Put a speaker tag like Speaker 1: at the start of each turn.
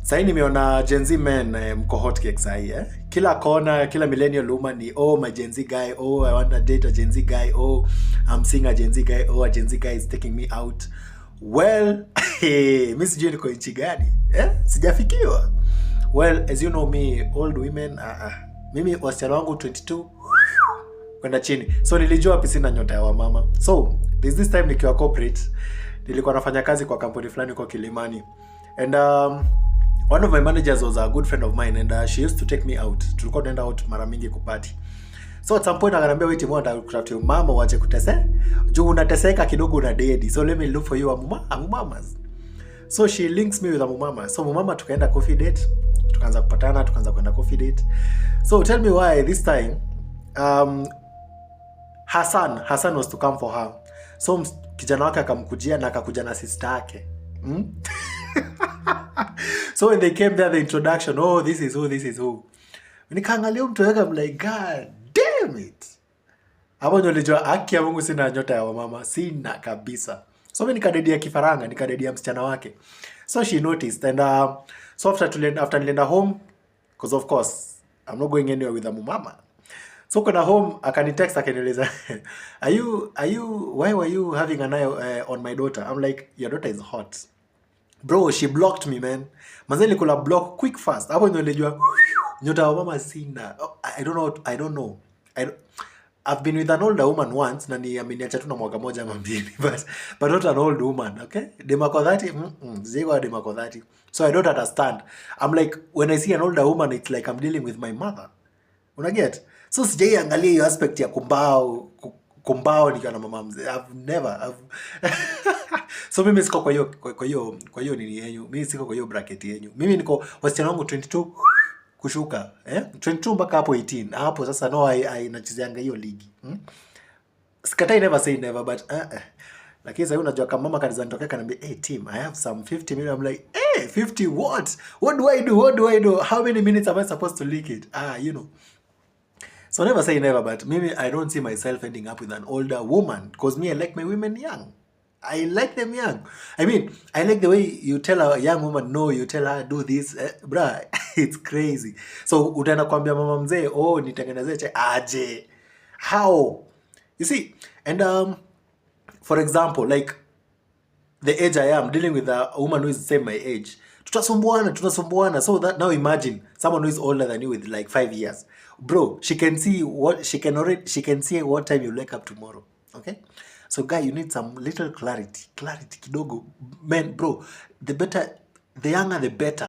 Speaker 1: Sasa nimeona Gen Z men mko hot cake sahi Kila kona, kila millennial woman ni oh my Gen Z guy, oh I want to date a Gen Z guy, oh I'm seeing a Gen Z guy, oh a Gen Z guy is taking me out. Well, mimi sijui niko nchi gani. Sijafikiwa. Well, as you know me, old women, mimi wasichana wangu 22 kwenda chini. So nilijua wapi sina nyota ya wamama. So, this time nikiwa corporate, nilikuwa nafanya kazi kwa kampuni fulani kwa Kilimani. And one of my managers was a good friend of mine, and she used to take me out. Tulikuwa tunaenda out mara mingi kupati. So at some point akaniambia wait more ndio mama waache kutese. Juu unateseka kidogo una dedi. So let me look for you a mamas. So she links me with a mama. So mama tukaenda coffee date. Tukaanza kupatana, tukaanza kwenda coffee date. So tell me why this time Hassan was to come for her. So kijana wake akamkujia na akakuja na sister yake. So when they came there, the introduction, oh, this is who. Nikaangalia mtu wake, I'm like, God damn it. Hapo ndio nilijua haki ya Mungu sina nyota ya wamama, sina kabisa. So mimi nikadedia kifaranga, nikadedia msichana wake. So she noticed, and so after nilienda home, because of course, I'm not going anywhere with a mama. So kuna home, akanitext akaniuliza, why were you having an eye on my daughter? I'm like, your daughter is hot. Bro, she blocked me, man. Manze kula block quick fast. Hapo ndio nilijua nyota wa mama sina. I don't know. I've been with an older woman once na ni ameniacha tu na mwaka moja ama mbili, but not an old woman, okay? Demako 30, ziko demako 30. So I don't understand. I'm like, when I see an older woman, it's like I'm dealing with my mother. Una get? So sijaiangalia hiyo aspect ya kumbao nikiwa na mama mzee. So mimi siko kwa hiyo nini yenu. Mimi siko kwa hiyo bracket yenu. Mimi niko wasichana wangu 22 kushuka, 22 mpaka hapo 18. Hapo sasa no nachezeanga hiyo ligi. Sikatai never say never, but lakini sasa unajua kama mama kanisa nitokea kanambia, "Hey team, I have some 50 million." I'm like, "Hey, 50 what? What do I do? How many minutes am I supposed to leak it?" So never say never, but maybe I don't see myself ending up with an older woman, because me, I like my women young. I like them young. I mean, I like the way you tell a young woman no, you tell her do this, bruh, it's crazy. So utaenda kuambia mama mzee, oh, nitengenezee che aje. How? You see, and for example, like the age I am, dealing with a woman who is the same my age, tutasumbuana. So that now imagine someone who is older than you with like 5 years. Bro, she can see what time you wake up tomorrow. Okay? So guy, you need some little clarity kidogo. Man, bro, the younger the better.